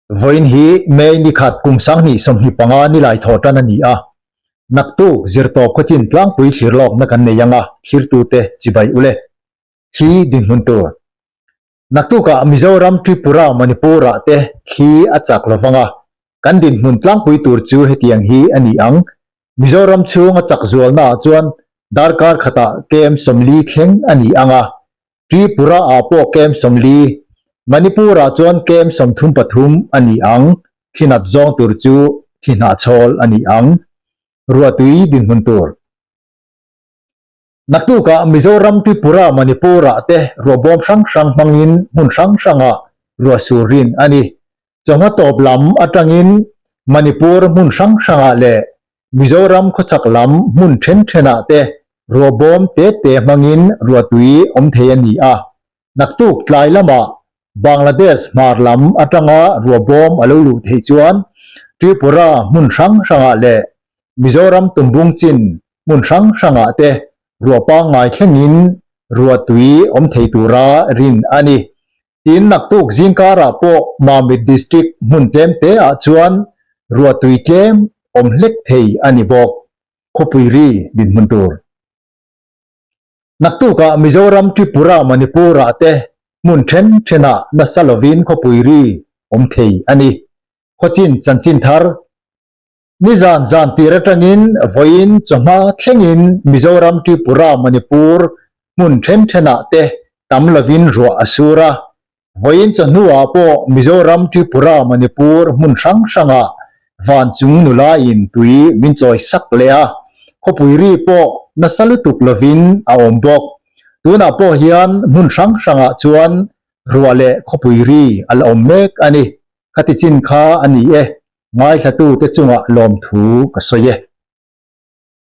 Vawiin hi May ni khat kum 2025 nilai thawh tan a ni a. Naktuk zirtawp khawchin tlangpui thlir lawkna kan nei ang a, thlirtute chibai ule. Thli dinhmun tur. Naktukah Mizoram, Tripura, Manipur-ah te thli a chak lo vang a, kan dinhmun tlangpui tur chu hetiang hi a ni ang, Mizoram chhung a chak zualnaah chuan darkar khatah kem 40 thleng a ni ang a, Tripura-ah pawh kem 40, Manipur-ah chuan kem 33 a ni ang, thli nat zawng tur chu thli hnahchhawl a ni ang. Ruahtui dinhmun tur. Naktukah Mizoram, Tripura, Manipur-ah te ruahbawm hrang hrang hmangin hmun hrang hrangah ruah sur rin a ni. Chawhma tawp lam atangin Manipur hmun hrang hrangah leh Mizoram khawchhak lam hmun then thenah te ruahbawm te te hmangin ruahtui awm thei a ni a. Naktuk tlai lamah Bangladesh hmar lam atanga ruahbawm a lo luh theih chuan Tripura hmun hrang hrangah leh Mizoram tumbung chin hmun hrang hrangah te ruah pangngai thlengin ruah tui awm thei tura rin a ni. Tin, naktuk zingkarah pawh Mamit District hmun tlem te ah chuan ruah tui tlem awm hlek thei a ni bawk. Khawpui ri dinhmun tur. Naktukah Mizoram, Tripura, Manipur-ah te hmun then thenah nasa lovin khawpui ri awm thei a ni. Khawchin chanchin thar. Nizan zan tir atangin vawiin chawhma thlengin Mizoram, Tripura, Manipur hmun then thenah te tam lovin ruah a sur a. Vawiin chawhnuah pawh Mizoram, Tripura, Manipur hmun hrang hrangah van chung nulaiin tui min chawi sak leh a, khawpui ri pawh nasa lutuk lovin a awm bawk. Tunah pawh hian hmun hrang hrangah chuan ruah leh khawpui ri a la awm mek a ni. Khati chin kha a ni e. Ngaithlatute chungah lawmthu ka sawi e.